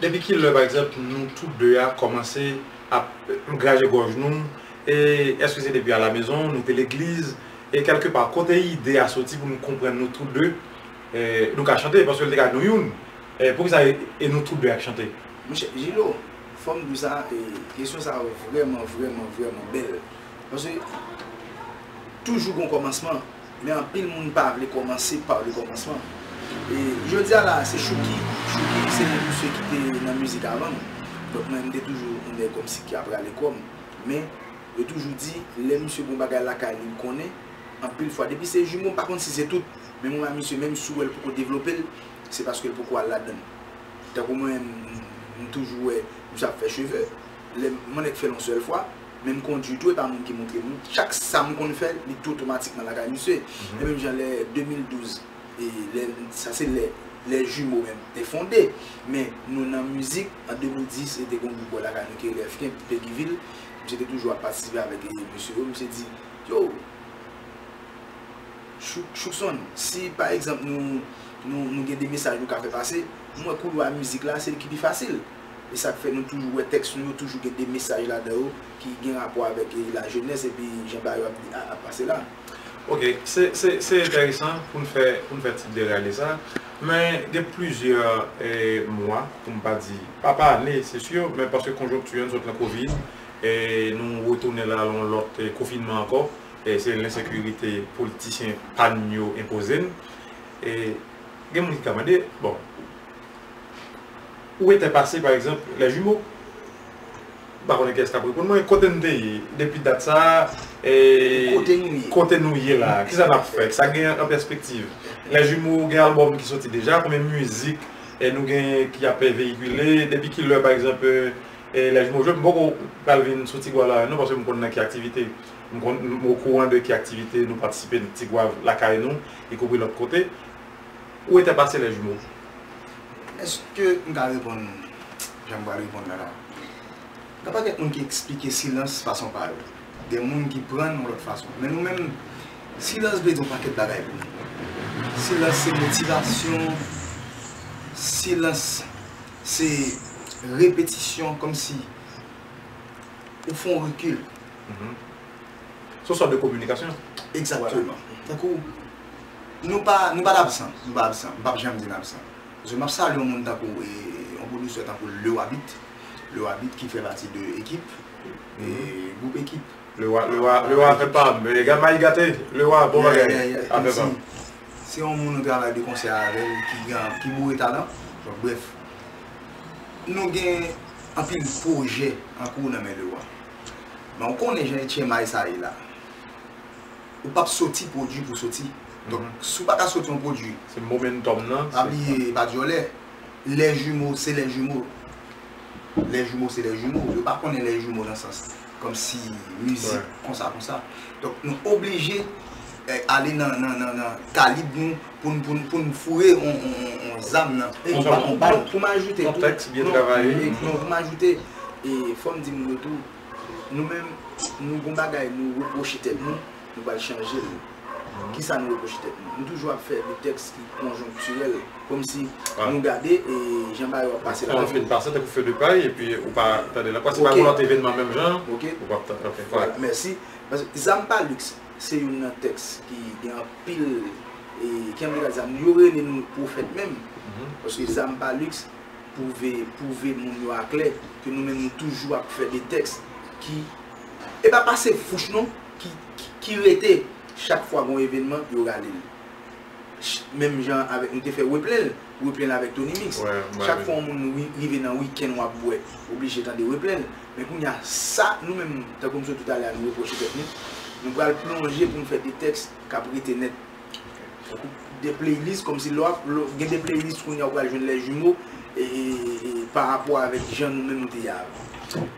depi ki lè pa egzanp nou tou de a kòmanse ap graje gòj nou, e èske se depi alamezon, nou te legliz, e kèlke pa, kote ide a soti pou nou konprann nou tou de, eh, nou ka chante, paske l te ka nou youn, eh, poukisa e, e nou tou de ak chante? Monchè, Jilo, fò m di w sa, e, kesyon sa yo vrèman, vrèman, vrèman bèl. Paske toujou gon kòmansman, men anpil moun pa vle kòmanse pa le kòmansman. E jodi a la, se Chouki, Chouki se yon misye ki te nan mizik avan m. Donk mwen, m te toujou yon nèg kòmsi ki ap rale kò m. Men, yo toujou di, lè misye gon bagay lakay li, l konnen, anpil fwa, depi se jimo, m pa konn si se tout, men mwen, misye, menm si w wè l poko devlope l, se paske l poko al ladan l. Tankou mwen, m, m toujou wè misye ap fè cheve. Lè m annik fè l yon sèl fwa, men m kondui tou, e pa moun ki montre m. Chak sa m konn fè, li tou otomatikman lakay misye. E menm jan lè de mil douz, e lè, sa se lè, lè Jimo menm te fonde. Men nou nan mizik, an de mil dis, e te gon gwoup bò lakay nou ki rele Efken, Peguiville. Misye te toujou ap patisipe avèk e, mesye yo. Misye di, yo, Chouk, Choukson, si pa egzanp nou, nou, nou gen de mesaj nou ka fè pase, m wè koulwa mizik la, se li ki pi fasil. E sa k fè nou toujou wè tèks nou yo toujou gen de mesaj ladan yo ki gen rapò avèk e, lajenès epi jan bagay yo ap, ap pase la. Ok, se, se, se enteresan pou n fè, pou n fè ti derale sa. Men gen plizyè eh, mwa, pou m pa di, pa, pa ane, se si, men paske konjonkti a, n sot nan kovid, e nou retounen la, yon lòt eh, konfinman ankò. E se lensekirite politisyen pa n yo enpoze n. E gen moun ki ka mande, bon, ou etè pase, pa egzanp, lè jimo? M pa konnen kiyès k ap reponn mwen, kote n te ye depi dat sa a, E kote nou ye la, kisa n ap fè? Sa gen an pèspektiv? Les Jumeaux gen albòm ki soti deja, konbyen mizik e nou gen ki ap veyikile? Depi ki lè, pa egzanp, e Les Jumeaux jwe? M poko pral vin sou Ti Gwav la non, paske m konn nan ki aktivite. M konn, m okouran de ki aktivite nou patisipe Ti Gwav lakay nou, y compris lòt kote. Ou etè pase Les Jumeaux? Èske m ka reponn jan m pral reponn la la? Gen pakèt moun ki eksplike silans fason pa yo. Gen moun ki pran l yon lòt fason. Men nou menm, silans vle di yon pakèt bagay pou nou. Silans se motivasyon, silans se repetisyon, kòmsi ou fè yon rekil. Se yon sòt de kominikasyon. Egzakteman. Tankou, nou pa, nou pa t absan, nou pa absan, m p ap janm di n absan. Paske m ap salye yon moun tankou, e, yon pwodiktè tankou Lewa Beat, Lewa Beat ki fè pati de Ekip, e, gwoup Ekip. Lewa, Lewa, Lewa fè pa m, e, Gama y gate, Lewa, bon bagay, afè pa m. Se yon moun nou travay de konsè avè l, ki gen, ki boure talan. Donk, brèf, nou gen anpil pwojè an kou nan men Lewa. Men ou konnen jan etchemay sa ye la. Ou p ap soti pwodui pou soti. Donk, si w pa ka soti yon pwodui, se momentum nan, pa bliye, e pa dyòlè. Les Jumeaux, se Les Jumeaux. Les Jumeaux, se Les Jumeaux. Yo pa konnen Les Jumeaux nan sans kòmsi mizik konsa, konsa. Donk, nou oblije, e, ale nan, nan, nan, nan kalib nou pou n, pou n, pou n foure on, on, on, on zam nan, on, on bal. Pou m ajoute tou, yon tèks byen travaye. Non, pou m ajoute, e, fò m di moun yo tou, nou menm, nou gon bagay, nou repwoche tèt nou, nou pral chanje l. Kisa nou repwoche tèt nou? Nou toujou ap fè de tèks ki konjonktirèl, kòmsi nou gade, e, jan bagay yo ap pase la. Ou fin pase tankou feu de paille, epi ou pa tande l ankò. Si pa gen lòt evènman menm jan, ou p ap tande. Ok. Vwala, mèsi. Paske Zam pa liks, se youn nan tèks ki gen anpil, e, ki anpil zam. Yo rele nou pwofèt menm. Paske Zam pa liks, pwouve, pwouve moun yo aklè ke nou menm nou toujou ap fè de tèks ki, e pa pase fouch non, ki, ki, ki rete chak fwa gon evènman, yo rale l. Ch-, menm jan avèk nou te fè Replen l, Replen l avèk Tony Mix. Chak fwa yon moun ri-, rive nan wikenn w ap bwè, oblije tande Replen l. Men kounye a, sa, nou menm, tankou m sot di talè a, nou repwoche tèt nou, nou pral plonje pou n fè de tèks k ap rete nèt. Tankou de playlist, kòmsi lè w ap, lè w gen de playlist kounye a ou pral jwenn Les Jumeaux, e, e, e, pa rapò avèk jan nou menm nou te ye avan.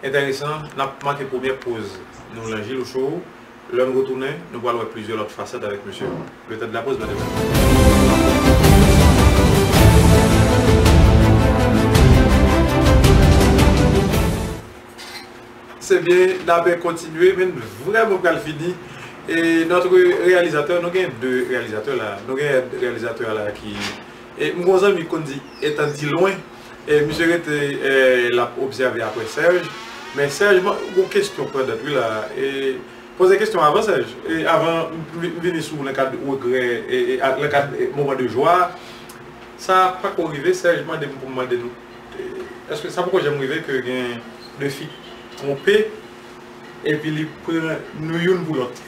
Enteresan, n ap make premyè poz nou nan Gilou Show. Lè n retounen, nou pral wè plizyè lòt fasèt avèk mesye yo. Le temps de la pause, mwen te Se byen, n ap kontinye, men n vrèman pral fini. E notre réalisateur, nou gen de reyalizatè la. Nou gen reyalizatè la ki, e m gon zanmi ki konn di, étant dit loin, e misye rete, e l ap obsève apre Serge. Men Serge, mwen gon kesyon pandan wi la. E poze kesyon avan Serge. E avan m, m vini sou ou nan kad regrè, e, e, a, nan kad, e, moman de jwa. Sa pako rive, Serge mande m pou m mande nou, e, èske sa poko janm rive ke gen de fi twonpe epi li pran nou youn pou lòt?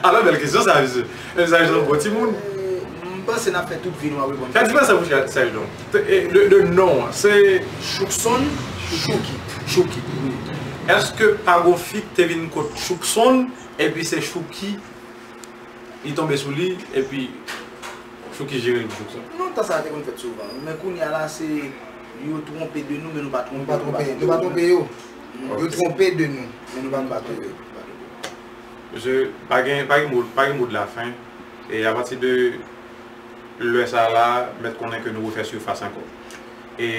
Alò, bèl kesyon sa, mesye. Mesye, Serge se yon bon timoun. E, m panse n ap fè tout vi nou ap reponn. Fè diferans pou Serge, Serge non. E, de, de non an, se Choukson, Chouki. Chouki. Èske pa gon fi ki te vin kot Choukson, epi se Chouki li tonbe sou li, epi Chouki jere l pou Choukson? Non, tan sa a te konn fèt souvan. Men kounye a la, se yo twonpe de nou, men nou pa twonpe, nou pa twonpe yo. Yo twonpe de nou, men nou pa twonpe yo. Mesye, pa gen, pa gen mo, pa gen mo de la fen. E apati de lè sa a la, mèt konnen ke nou refè sifas ankò. E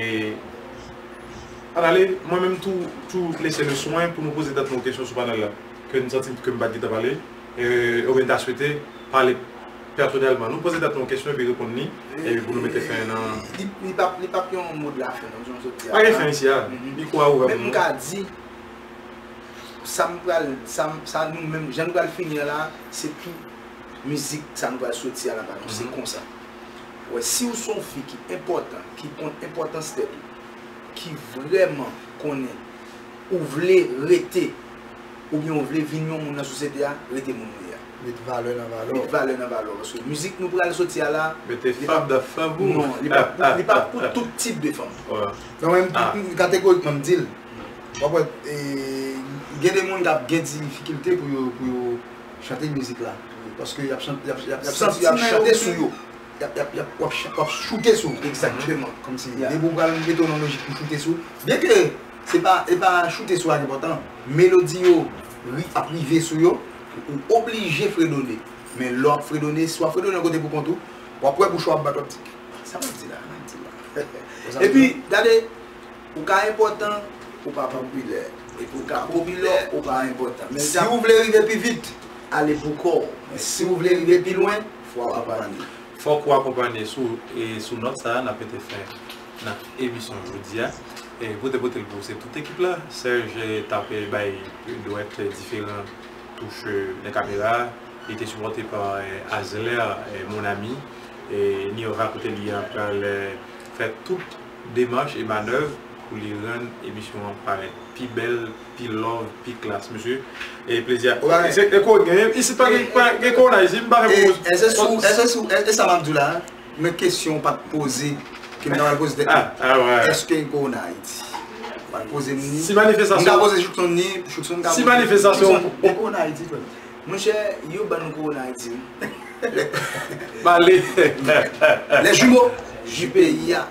ann ale, mwen menm tou, tou lese le swen pou nou poze tèt nou kesyon sou panèl la, ke n santi ke m pa t gentan pale, e, oubyen n ta swete pale pèsonèlman. Nou poze tèt nou kesyon epi reponn li, epi pou nou mete fen nan. Li, li p ap, li p ap yon mo de la fen, non, jan w sot di a. Pa gen fen isi a. Mikwo a ouvè pou nou. Men m ka di, sa m pral, sa m, sa nou menm, jan nou pral fini an la, se pou mizik sa nou pral soti a la, pa nou, se konsa. Wè, si w se yon fi ki enpòtan, ki konn enpòtans tèt ou, ki vrèman konnen ou vle rete, oubyen ou vle vin yon moun nan sosyete a, rete moun ou ye a. Met valè nan valè w. Met valè nan valè w, paske mizik nou pral soti a la, mete fanm nan fanm ou. Non, li pa pou, li pa pou tout tip de fanm. Non, men m, m kategorikman m di l. W ap wè, e, Gen de moun k ap gen difikilte pou yo, pou yo chante mizik la. Paske y ap chante, y ap, y ap, y ap santi y ap chante sou yo. Y ap, y ap, y ap, w ap ch- w ap choute sou yo. Egzakteman. Kòmsi depi w pral mete w nan lojik pou choute sou. Byenke se pa, e pa choute sou a ki enpòtan. Melodi yo ri- ap rive sou yo. Ou oblije fredone. Men lè w ap fredone, si w ap fredone yon kote pou kont ou, w ap wè bouch ou ap bat, w ap di, "Sa m ap di la, m ap di la." Epi, gade, ou ka enpòtan, ou pa popilè. Epi ou ka popilè, ou pa enpòtan. Men si w vle rive pi vit, ale pou kò w. Men si w vle rive pi lwen, fò w akonpanye. Fòk ou akonpanye. Sou, e sou nòt sa a, n ap mete fen nan emisyon jodi a. E pou te pote l pou se tout ekip la, Serge t ap bay dwèt diferan touch nan kamera a. Li te sipòte pa eh, Azler, eh, mon ami. E Nirva kote li an pral eh, fè tout demach e manèv pou li rann emisyon an parèt pi bèl, pi love, pi klas, mesye. E plezi a. Ou pa gen- Se e ko gen, isit pa gen, pa gen kowona isit, m pa gen E, pwoz. Èske sou, èske sou, e, e sa m ap di w la, men kesyon w pa t poze, ke m ta pral poze tèt mwen. Ah, ah, wè. Èske gen kowona Ayiti? W pa t poze m ni. Si manifestasyon M ka poze Choukson ni, Choukson ka Si poze manifestasyon Choukson, gen kowona Ayiti, frè m. Monchè, yo ban nou kowona Ayiti, wi. Pale. Les jumeaux du pays a.